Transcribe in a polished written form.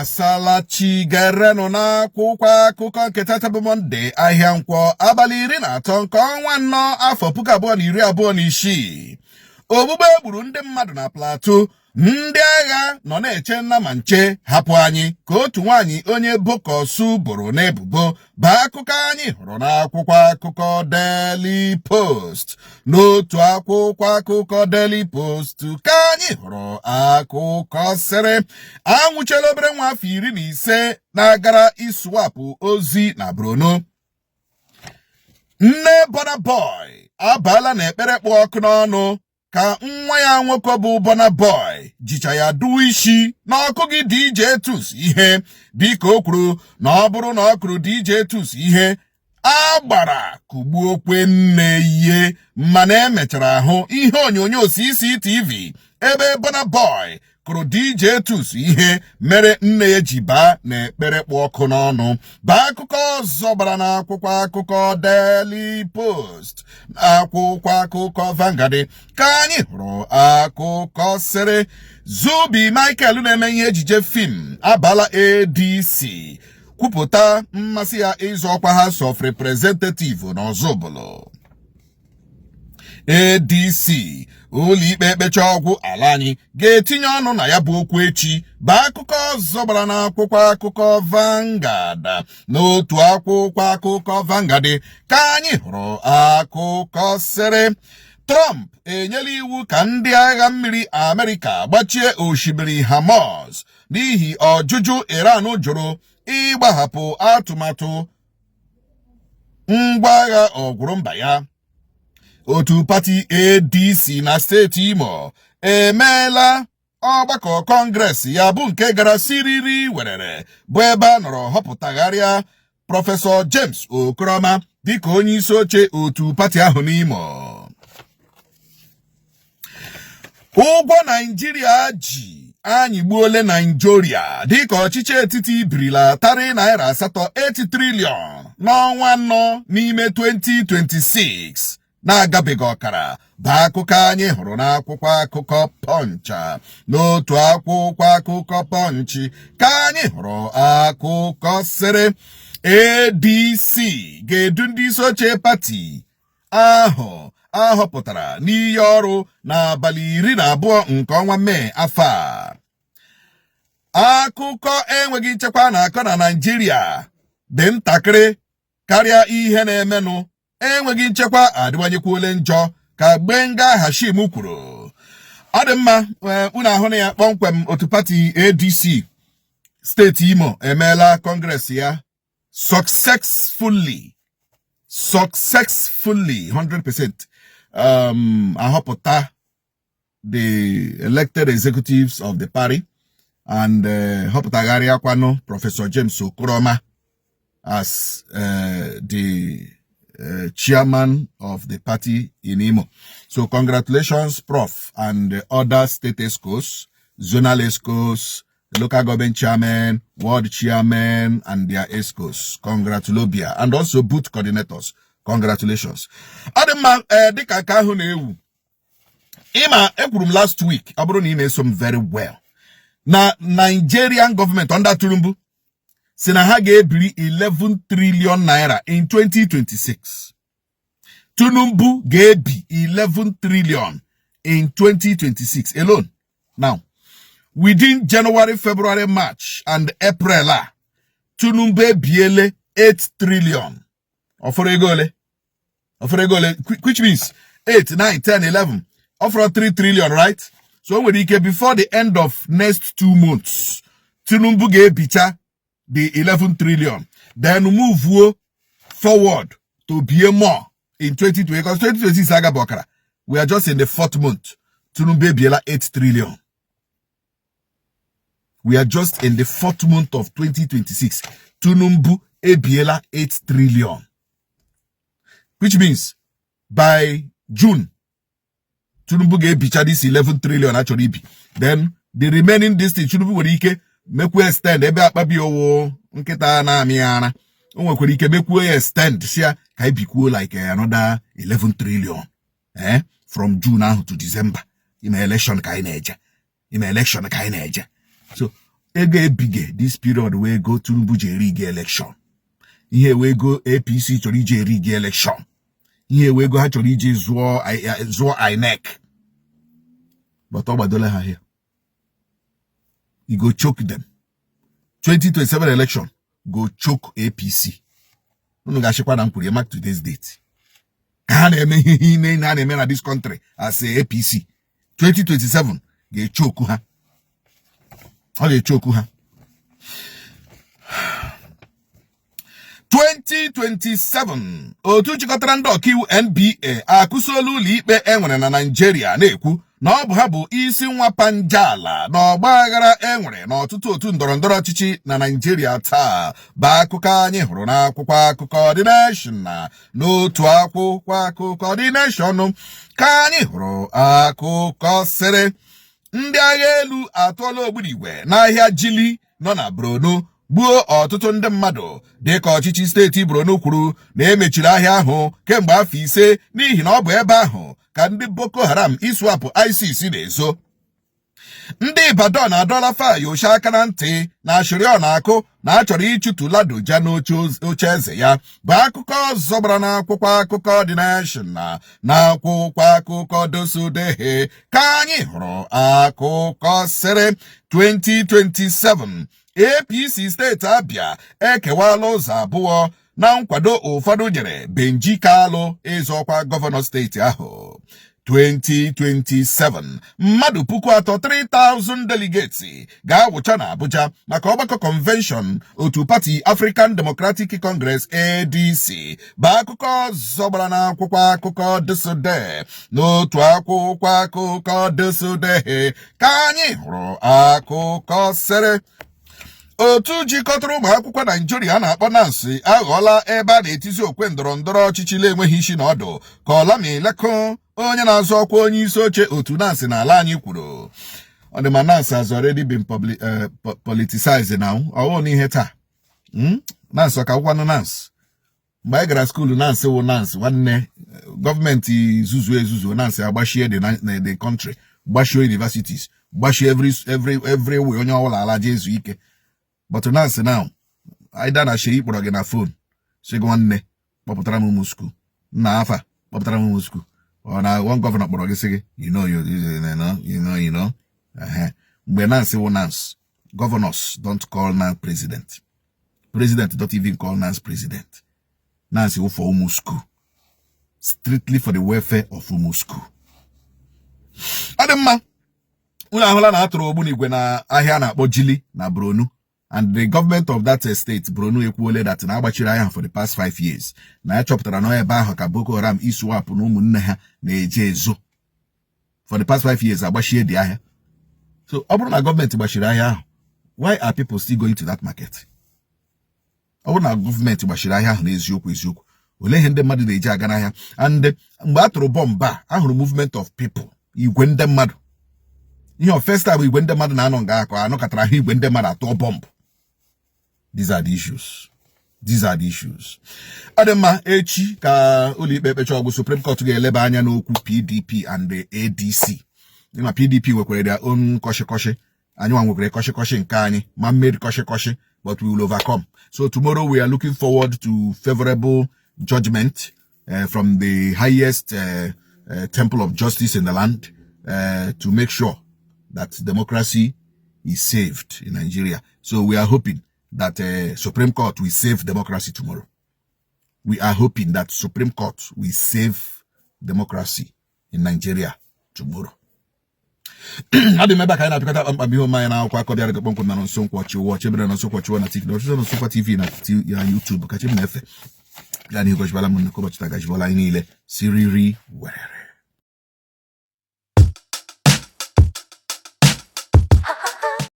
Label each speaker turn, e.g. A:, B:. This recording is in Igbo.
A: Asalachi gerenụ n'akwụkwọ akụkọ nke tata bụ Mọnde, ahịa Nkwọ, abalị 13 nke ọnwa 4, afọ 2026. Ogbugbu e gburu ndị mmadụ na Plateau, ndị agha nọ na-eche nnama nche hapụ anyị, ka otu nwaanyị onye Bokkos boro n'ebubo, bụ akụkọ anyị hụrụ n'akwụkwọ akụkọ Daily Post. N'otu akwụkwọ akụkọ Daily Post ka anyị hụrụ akụkọ sịrị anwụchiela obere nwa afọ 15 na-agara ISWAP ozi na Borno. Nne Burna Boy abaala n'ekpere kpụ ọkụ n'ọnụ ka nwa ya nwoke bụ Burna Boy jicha ya duo isi na ọ kụghị DJ Tues ihe, dịka o kwuru na ọ bụrụ na ọ kụrụ DJ Tues ihe, agbara kugbuokwe nne ihe. Mana emechara hụ ihe onyonyo CCTV ebe Burna Boy kụrụ DJ Tues ihe mere nne ya ji baa n'ekpere kpụ ọkụ n'ọnụ, bụ akụkọ ọzọ gbara n'akwụkwọ akụkọ Daily Post. Akwụkwọ akụkọ Vanguard ka anyị hụrụ akụkọ sịrị Zubby Michael na-eme ihe ejije fim abala ADC, kwupụta mmasị ya ịzọ ọkwa House of Representative n'Ọzụbụlụ. ADC ụlọikpe ekpecha ọgwụ ala anyị ga-etinye ọnụ na ya bụ okwu echi, bụ akụkọ ọzọ gbara n'akwụkwọ akụkọ Vanguard. N'otu akwụkwọ akụkọ Vanguard ka anyị hụrụ akụkọ sịrị Trump enyela iwu ka ndị agha mmiri Amerịka gbachie osimiri Hormuz n'ihi ọjụjụ Iran jụrụ ịgbahapụ atụmatụ ngwa agha ọgwụrụ mba ya. Otu pati ADC na steeti Imo emeela ọgbakọ kọngres ya bụ nke gara siriri werere, bụ ebe a nọrọ họpụtagharịa Prọfesọ James Okoroma dịka onye isi oche otu pati ahụ n'Imo. Ụgwọ Naijiria ji anyịgbuole Naijiria, dịka ọchịchị etiti birila tarị naira 8, 8 trillion n'ọnwa 4 n'ime 2026 na-agabeghị ọkara, bụ akụkọ anyị hụrụ n'akwụkwọ akụkọ Punch. N'otu akwụkwọ akụkọ Punch ka anyị hụrụ akụkọ sịrị ADC ga-edu ndị isi oche pati ahụ ahọpụtara n'iyi ọrụ n'abalị 12 nke ọnwa Mee afọ a. Akụkọ enweghị nchekwa na-akọ na Naịjirịa dị ntakịrị karịa ihe na-emenụ. Enweghị nchekwa adịwanyekwuole njọ, ka Gbenga Hashim kwuru. Ọ dị mma, unu ahụ na ya kpọmkwem. Otu pati ADC steeti Imo emeela kọngres ya successfully, 100%, ahọpụta the elected executives of the party and họpụtagharịakwanụ Professor James Okoroma as the chairman of the party in Imo. So congratulations, Prof, and the other state excos, zonal excos, local government chairman, ward chairman, and their excos. Congratulobia. And also booth coordinators. Congratulations. Ọ dị mma, dịka nke ahụ na-ewu. Ịma ekwuru m last week, ọ bụrụ na ị na-eso m very well, na Nigerian government under Tinubu si na ha ga-ebiri 11 trillion naira in 2026. Tinubu ga-ebi 11 trillion in 2026 alone. Now, within January, February, March, and April a, Tinubu ebiele 8 trillion. Ọ fọrọ ego ole? Ọ fọrọ ego ole? Which means 8, 9, 10, 11. Ọ fọrọ 3 trillion, right? So o nwere ike before the end of next 2 months, Tinubu ga-ebicha the 11 trillion. Then move forward to be more in 2020, because 2026 agaba ọkara. We are just in the fourth month. Tinubu ebiela 8 trillion. We are just in the fourth month of 2026. Tinubu ebiela 8 trillion. Which means by June, Tinubu ga-ebicha this 11 trillion achọrọ ibi. Then the remaining this thing, Tinubu nwere ike mekwuo extend ebe akpabi owo nkịta na-amị ara. O nwekwara ike mekwuo ya extend si ya ka ebikwuo like another 11 trillion. Eh? From June ahụ to December. Ime election ka anyị na-eje. Ime election ka anyị na-eje. So Ego ebige this period wee ego Tinubu ji eri gị election. Ihe wee ego APC chọrọ iji eri gị election. Ihe wee ego ha chọrọ iji zụọ INEC. But ọ gbadola ha here. E go choke them. 2027 election go choke APC. Unu ga-achịkwa na m kwuru ya. Mark today's date. Ka ha na-eme ihe niile a na-eme na this country as a APC, 2027 ga-echoku ha. Ọ ga-echoku ha. 2027. Otu jikọtara ndị ọkaiwu NBA akụsola ụlọ ikpe e nwere na Naịjirịa, na-ekwu na ọ bụ ha bụ isi nwa panjala na ọgba aghara e nwere n'ọtụtụ otu ndọrọ ndọrọ ọchịchị na Naịjirịa taa, bụ akụkọ anyị hụrụ n'akwụkwọ akụkọ The Nation. Na n'otu akwụkwọ akụkọ The Nation ka anyị hụrụ akụkọ sịrị ndị agha elu atụọla ogbunigwe n'ahịa Jili nọ na Borno, gbuo ọtụtụ ndị mmadụ, dịka ọchịchị steeti Borno kwuru na emechiri ahịa ahụ kemgbe afọ 5 n'ihi na ọ bụ ebe ahụ ka ndị Boko Haram, ISWAP, ISIS na-ezo. Ndị Ibadan adọla Fayose aka na ntị na ashịrị ọ na-akụ na a chọrọ ịchụtụ Ladoja n'oche eze ya, bụ akụkọ ọzọ gbara n'akwụkwọ akụkọ The Nation. Na n'akwụkwọ akụkọ ThisDay ka anyị hụrụ akụkọ sịrị 2027 APC steeti Abia ekewala ụzọ abụọ na nkwado ụfọdụ nyere Benji Kalu ịzọ ọkwa gọvanọ steeti ahụ. 2027 mmadụ 3,000, 3000 delegates ga-awụcha na Abuja maka ọgbakọ convention otu pati African Democratic Congress, ADC, bụ akụkọ ọzọ gbara n'akwụkwọ akụkọ ThisDay. N'otu akwụkwọ akụkọ ThisDay ka anyị hụrụ akụkọ sịrị otu jikọtara ụmụ akwụkwọ Naijiria a na-akpọ NANS aghọọla ebe a na-etizi okwe ndọrọ ndọrọ ọchịchị na-enweghị isi na ọdụ, ka Olamilekan, onye na-azọ ọkwa onye isi oche otu NANS n'ala anyị, kwuru. Ọ dị ma NANS has already been politicized now. Ọwụ n'ihe taa. NANS ọ ka wụkwanụ NANS? Mgbe anyị gara school, NANS wụ NANS. Nwanne, gọọmenti zuzuo ezuzuo, NANS agbachie the country, gbachie universities, gbachie every way, onye ọbụla ala je ezu ike. But NANS now, either na Sheyi kpọrọ gị na phone, sị gị, "Nwanne, kpọpụtara m ụmụ school nna afa, kpọpụtara m ụmụ school," ọ na one gọvanọ kpọrọ gị, sị gị, you know, you, you know, you know, you know. Mgbe NANS wụ NANS, governors don't call NANS president, president don't even call NANS president. NANS wụ for ụmụ school, strictly for the welfare of ụmụ school. Ọ dị mma. Unu ahụla na atụrụ ogbunigwe na ahịa a na-akpọ Jili na Borno, and the government of that state, Borno, ekwuole that na agbachiri ahịa for the past 5 years, na ya chọpụtara na ebe ahụ ka Boko Haram, ISWAP na ụmụnne ha na-eje ezo. For the past 5 years, agbachie dị ahịa. So ọ bụrụ na gọọmenti gbachiri ahịa ahụ, why are people still going to that market? Ọ bụrụ na gọọmenti gbachiri ahịa ahụ n'eziokwu eziokwu, olee ihe ndị mmadụ na-eji aga n'ahịa? And mgbe a tụrụ bọmbụ a, ahụrụ movement of people, igwe ndị mmadụ. Ihe first time igwe ndị mmadụ na-anọ nga akọ anọkọtara ahụ igwe ndị mmadụ atụọ bọmbụ. These are the issues, these are the issues. Ọ dị mma. Echi ka ụlọikpe ekpecha ọgwụ, Supreme Court, ga-eleba anya n'okwu PDP and the ADC. Ma PDP nwekwara their own kọshịkọshị, anyị nwa nwekwara kọshịkọshị nke anyị, ma mmeri kọshịkọshị, but we will overcome. So tomorrow we are looking forward to favorable judgment from the highest temple of justice in the land to make sure that democracy is saved in Nigeria. So we are hoping that Supreme Court will save democracy tomorrow. We are hoping that Supreme Court will save democracy in Nigeria tomorrow. Adị m ebe a ka anyị na-apịkọta kpamkpam ihe omume anyị na akwụkwọ akọ bịara gị kpọmkwem na Nonso Nkwa Chiwọ chebere Nonso Nkwa Chiwọ na TikTok, ọchịchọ Nonso Nkwa TV na YouTube. Ka chi m na-efe ya n'ihu. Gọchibala m nnukwu ụbọchị taa, gachibọla anyị niile siriri werere.